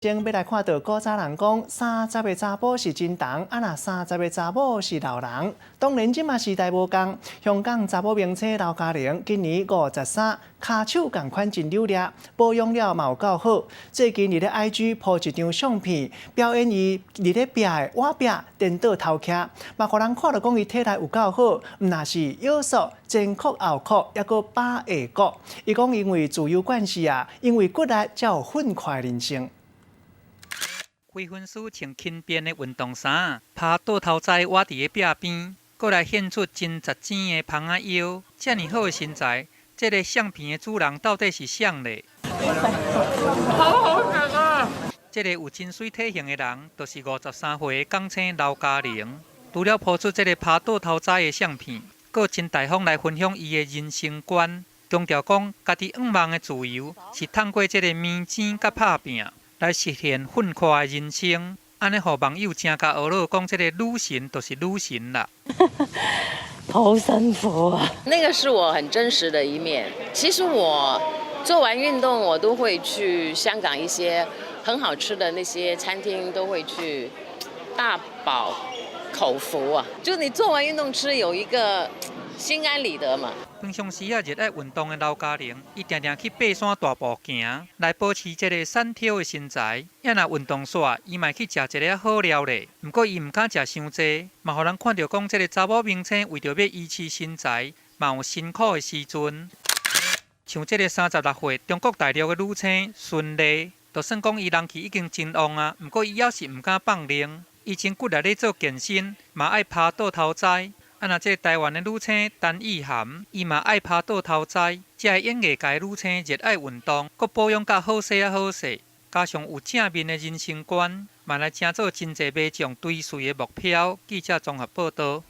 先欲來看到古早人講，三十个查埔是真重，啊若三十个查某是老人。當然，這馬時代無仝，香港查某明星劉嘉玲今年53，跤手仝款真扭掠，保養了嘛有夠好。最近佇咧 IG 鋪一張相片，表演伊佇咧壁的倚壁顛倒頭徛，嘛予人看著講伊體力有夠好，毋若是腰束前屈後屈，抑閣把下骨。伊講因為自由關係啊，因為骨力才有奮快人生。規身軀穿輕便的運動衫，趴倒頭栽倚佇咧壁邊，閣來顯出真實錢的蜂仔腰，遮爾好的身材，這个相片的主人到底是誰咧？好好食啊！這个有真媠體型的人，就是53歲的港星劉嘉玲。除了鋪出這个趴倒頭栽的相片，閣真大方來分享伊的人生觀，強調講家己向望的自由是透過這个麵錢佮拍拚來實現奮快的人生，按呢予網友誠共呵咾講，這个女神就是女神啦。好辛苦啊！那個是我很真實的一面。其實我做完運動，我都會去香港一些很好吃的那些餐廳，都會去大飽口福啊！就你做完運動吃，有一個心安理得嘛。平常時啊，熱愛運動的劉嘉玲，伊定定去爬山大步行，來保持這个瘦挑的身材。啊若運動煞，伊嘛會去食一个好料咧。毋過伊毋敢食傷濟，嘛予人看著講，這个查某明星為著欲維持身材，嘛有辛苦的時陣。像這个36歲中國大陸的女星孫儷，就算講伊人氣已經真旺啊，毋過伊猶是毋敢放奶。伊真骨力咧做健身，嘛愛趴倒頭栽。啊，若這个台灣的女星陳意涵，伊嘛愛趴倒頭栽。這个演藝界女星熱愛運動，閣保養甲好勢仔好勢，加上有正面的人生觀，嘛來成做真濟民眾追隨的目標。記者綜合報導。